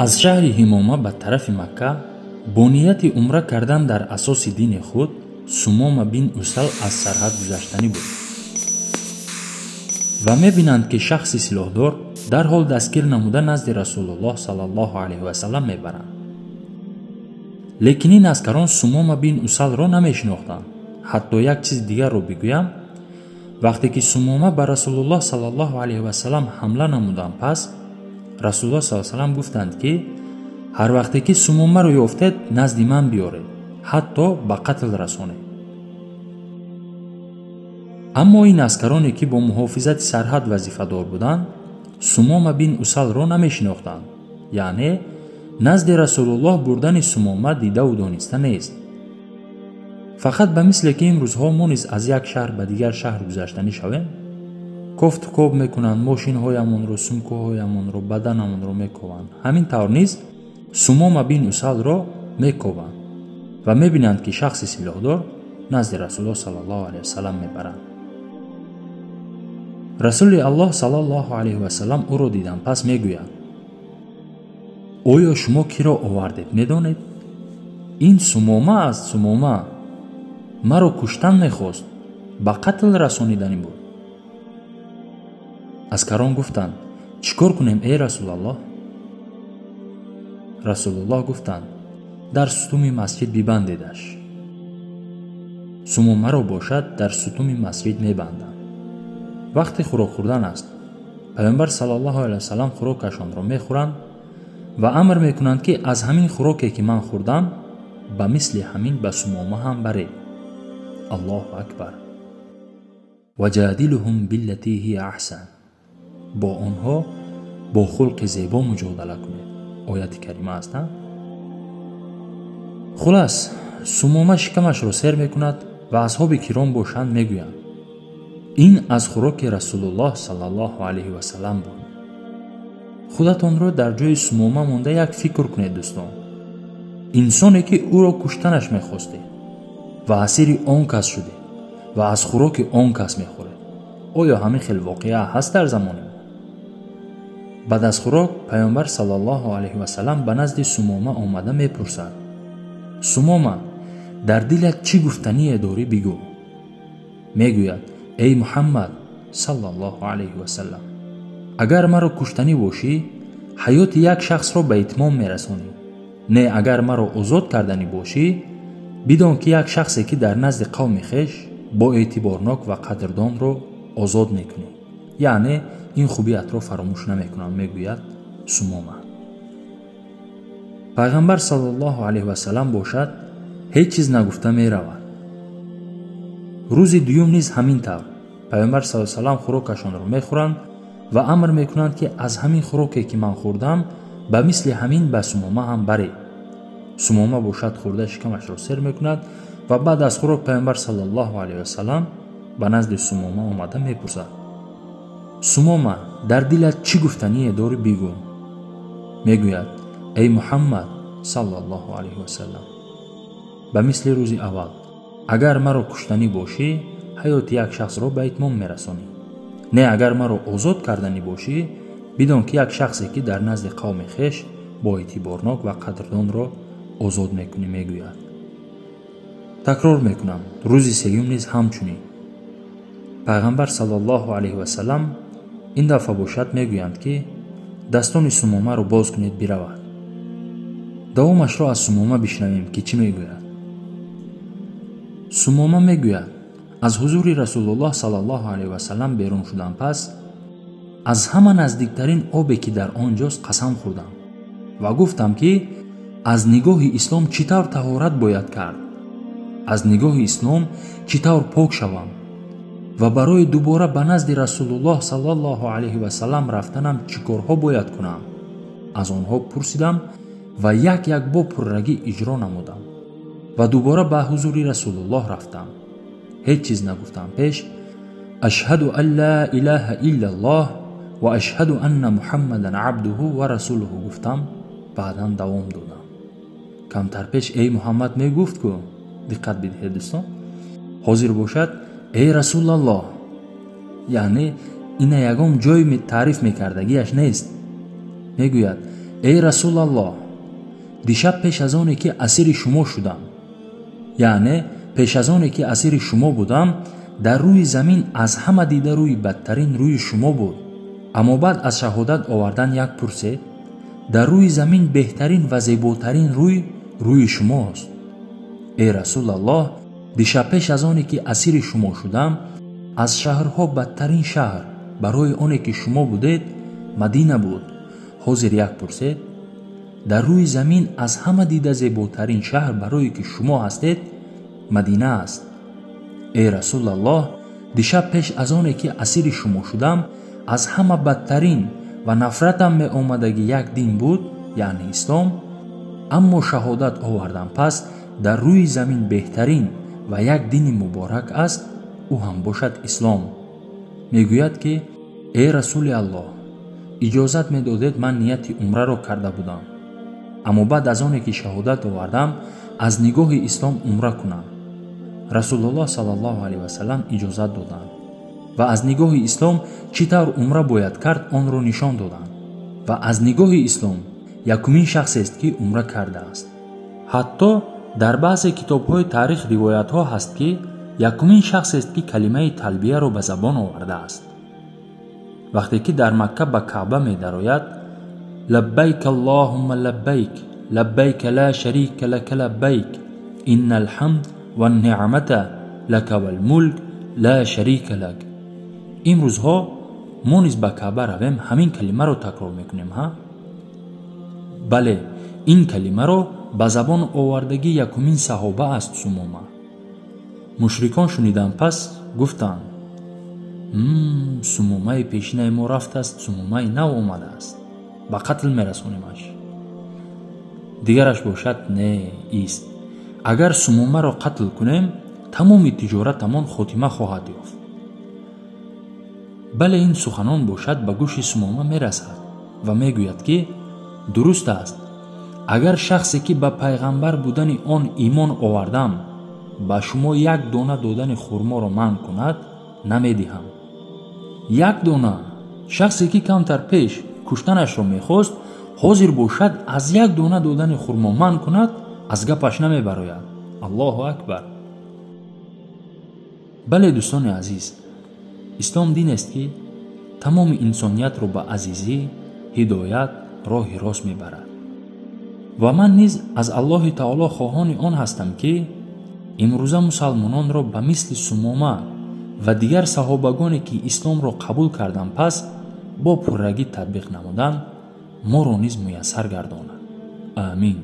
Аз шаҳри Ҳимома ба тарафи Макка бо нияти умра кардан дар асоси дини худ Сумома бин Усал аз сарҳад гузаштанӣ буд ва мебинанд, ки шахси силоҳдор дарҳол дастгир намуда назди Расулуллоҳ саллаллоҳу алайҳи васаллам мебаранд. Лекин ин аскарон Сумома бин Усалро намешинохтанд. Ҳатто як чиз дигарро бигӯям, вақте ки Сумома ба Расулуллоҳ саллаллоҳу алайҳи васаллам ҳамла намуданд, пас Расулуллоҳ саллаллоҳу алайҳи васаллам гуфтанд, ки ҳар вақте ки Сумомаро ёфтед, назди ман биёред, ҳатто ба қатл расонед. Аммо ин аскароне, ки бо муҳофизати сарҳад вазифадор буданд, Сумома бин Усалро намешинохтанд. Яъне назди Расулуллоҳ бурдани Сумома дидаву дониста нест. Фақат ба мисле ки имрӯзҳо мо низ аз як шаҳр ба дигар шаҳр гузаштанӣ шавем, кофту коб мекунанд, мошинҳоямонро, сумкаҳоямонро, баданамонро мекованд. Ҳамин тавр низ Сумома бин Усалро мекованд ва мебинанд, ки шахси силоҳдор назди Расулуллоҳ саллаллоҳу алайҳи васаллам мебаранд. Расули Аллоҳ саллаллоҳу алайҳи васаллам ӯро дидан пас мегӯяд: оё шумо киро овардед медонед? Ин Сумома аст, Сумома маро куштан мехост, ба қатл расониданӣ буд. Аскарон гуфтанд: чӣ кор кунем, эй Расулаллоҳ? Расулуллоҳ гуфтанд: дар сутуми масҷид бибандедаш. Сумомаро бошад дар сутуми масҷид мебанданд. Вақти хӯрок хӯрдан аст. Пайғамбар саллаллоҳу алайҳи васаллам хӯрокашонро мехӯранд ва амр мекунанд, ки аз ҳамин хӯроке, ки ман хӯрдам, ба мисли ҳамин ба Сумома ҳам баред. Аллоҳу акбар. Ваҷадилуҳум биллати ҳия аҳсан. Бо онҳо бо хулқи зебо муҷодала кунед. Ояти карима аст, а? Хулас, Сумома шикамашро сер мекунад ва асҳоби киром бошанд мегӯянд: ин аз хӯроки Расулуллоҳ саллаллоҳу алайҳи васаллам буд. Худатонро дар ҷои Сумома монда як фикр кунед, дӯстон. Инсоне, ки ӯро куштанаш мехостед ва асири он кас шудед ва аз хӯроки он кас мехӯред. Оё ҳамин хел воқеа ҳаст дар замони мо? Баъд аз хӯрок Пайғамбар саллаллоҳу алайҳи васаллам ба назди Сумома омада мепурсад: Сумома, дар дилат чӣ гуфтание дорӣ бигӯ. Мегӯяд: эй Муҳаммад саллаллоҳу алайҳи васаллам, агар маро куштанӣ бошӣ, ҳаёти як шахсро ба итмом мерасонӣ. Не, агар маро озод карданӣ бошӣ, бидон, ки як шахсе, ки дар назди қавми хеш бо эътиборнок ва қадрдонро озод мекунӣ. Яъне ин хубиятро фаромӯш намекунам, мегӯяд Сумома. Пайғамбар саллаллоҳу алайҳи васаллам бошад ҳеҷ чиз нагуфта меравад. Рӯзи дуюм низ ҳамин тавр. Пайғамбар саллаллоҳу алайҳи васаллам хӯрокашонро мехӯранд ва амр мекунанд, ки аз ҳамин хӯроке, ки ман хӯрдам, ба мисли ҳамин ба Сумома ҳам баред. Сумома бошад хӯрда шикамашро сер мекунад ва баъд аз хӯрок Пайғамбар саллаллоҳу алайҳи васаллам ба назди Сумома омада мепурсад: Сумома, дар дилат чӣ гуфтание дорӣ бигӯ. Мегӯяд: эй Муҳаммад саллаллоҳу алайҳи васаллам, ба мисли рӯзи аввал, агар маро куштанӣ бошӣ, ҳаёти як шахсро ба итмом мерасонӣ. Не, агар маро озод карданӣ бошӣ, бидон, ки як шахсе, ки дар назди қавми хеш бо эътиборнок ва қадрдонро озод мекунӣ, мегӯяд. Такрор мекунам, рӯзи сеюм низ ҳамчунин. Пайғамбар саллаллоҳу алайҳи васаллам ин дафъа бошад мегӯянд, ки дастони Сумомаро боз кунед, биравад. Давомашро аз Сумома бишнавем, ки чӣ мегӯяд. Сумома мегӯяд: аз ҳузури Расулуллоҳ саллаллоҳу алайҳи васаллам берун шудам, пас аз ҳама наздиктарин обе, ки дар он ҷост, қасам хӯрдам ва гуфтам, ки аз нигоҳи ислом чӣ тавр таҳорат бояд кард, аз нигоҳи ислом чӣ тавр пок шавам ва барои дубора ба назди Расулуллоҳ саллаллоҳу алайҳи васаллам рафтанам чӣ корҳо бояд кунам. Аз онҳо пурсидам ва як-як бо пуррагӣ иҷро намудам ва дубора ба ҳузури Расулуллоҳ рафтам. Ҳеҷ чиз нагуфтам пеш ашҳаду ан ла илаҳа иллаллоҳ ва ашҳаду анна муҳаммадан абдуҳу ва расулуҳу гуфтам, баъдан давом додам. Камтар пеш эй Муҳаммад мегуфт ку, диққат бидиҳед дӯстон, ҳозир бошад эй Расулаллоҳ, яъне ина ягон ҷой таъриф мекардагиаш нест. Мегӯяд Эй Расулаллоҳ, дишаб пеш аз оне ки асири шумо шудам, яъне пеш аз оне ки асири шумо будам, дар рӯи замин аз ҳама дида рӯи бадтарин рӯи шумо буд. Аммо баъд аз шаҳодат овардан як пурсед, дар рӯи замин беҳтарин ва зеботарин рӯй рӯи шумост. Эй Расулаллоҳ, дишаб пеш аз оне ки асири шумо шудам, аз шаҳрҳо бадтарин шаҳр барои оне ки шумо будед Мадина буд. Ҳозир як пурсед, дар рӯи замин аз ҳама дида зеботарин шаҳр барое ки шумо ҳастед Мадина аст. Эй Расулаллоҳ, дишаб пеш аз оне ки асири шумо шудам, аз ҳама бадтарин ва нафратам меомадаги як дин буд, яъне ислом. Аммо шаҳодат овардам пас дар рӯи замин беҳтарин ва як дини муборак аст, ӯ ҳам бошад ислом. Мегӯяд ки эй Расули Аллоҳ, иҷозат медодед ман нияти умраро карда будам, аммо баъд аз оне ки шаҳодат овардам аз нигоҳи ислом умра кунам. Расулуллоҳ саллаллоҳу алайҳи васаллам иҷозат доданд ва аз нигоҳи ислом чӣ тавр умра бояд кард онро нишон доданд ва аз нигоҳи ислом якумин шахсест ки умра кардааст. Ҳатто дар баъзе китобҳои таърих ривоятҳо ҳаст ки якумин шахсест ки калимаи талбияро ба забон овардааст. Вақте ки дар Макка ба Каъба медарояд, лаббайк аллоҳумма лаббайк, лаббайк ла шарика лака лаббайк, иннал ҳамд ван-ниъмата лака вал-мулк ла шарика лак. Имрӯзҳо мо низ ба Каъба равем, ҳамин калимаро такрор мекунем, ҳа? Бале, ин калимаро ба забон овардагӣ якумин саҳоба аст Сумома. Мушрикон шунидан пас гуфтанд: Сумомаи пешинаи мо рафтааст, Сумомаи нав омадааст, ба қатл мерасонимаш. Дигараш бошад не, ист. Агар Сумомаро қатл кунем, тамоми тиҷоратамон хотима хоҳад ёфт. Бале, ин суханон бошад ба гӯши Сумома мерасад ва мегӯяд ки дуруст аст, агар шахсе ки ба пайғамбар будани он имон овардам ба шумо як дона додани хурморо манъ кунад, намедиҳам. Як дона шахсе ки камтар пеш куштанашро мехост, ҳозир бошад аз як дона додани хурмо манъ кунад, аз гапаш намебарояд. Аллоҳу акбар. Бале, дӯстони азиз, ислом динест ки тамоми инсониятро ба азизӣ, ҳидоят, роҳи рост мебарад. Ва ман низ аз Аллоҳи таоло хоҳони он ҳастам ки имрӯза мусалмононро ба мисли Сумома ва дигар саҳобагоне ки исломро қабул кардан пас бо пуррагӣ татбиқ намудан моро низ муяссар гардонад. Амин.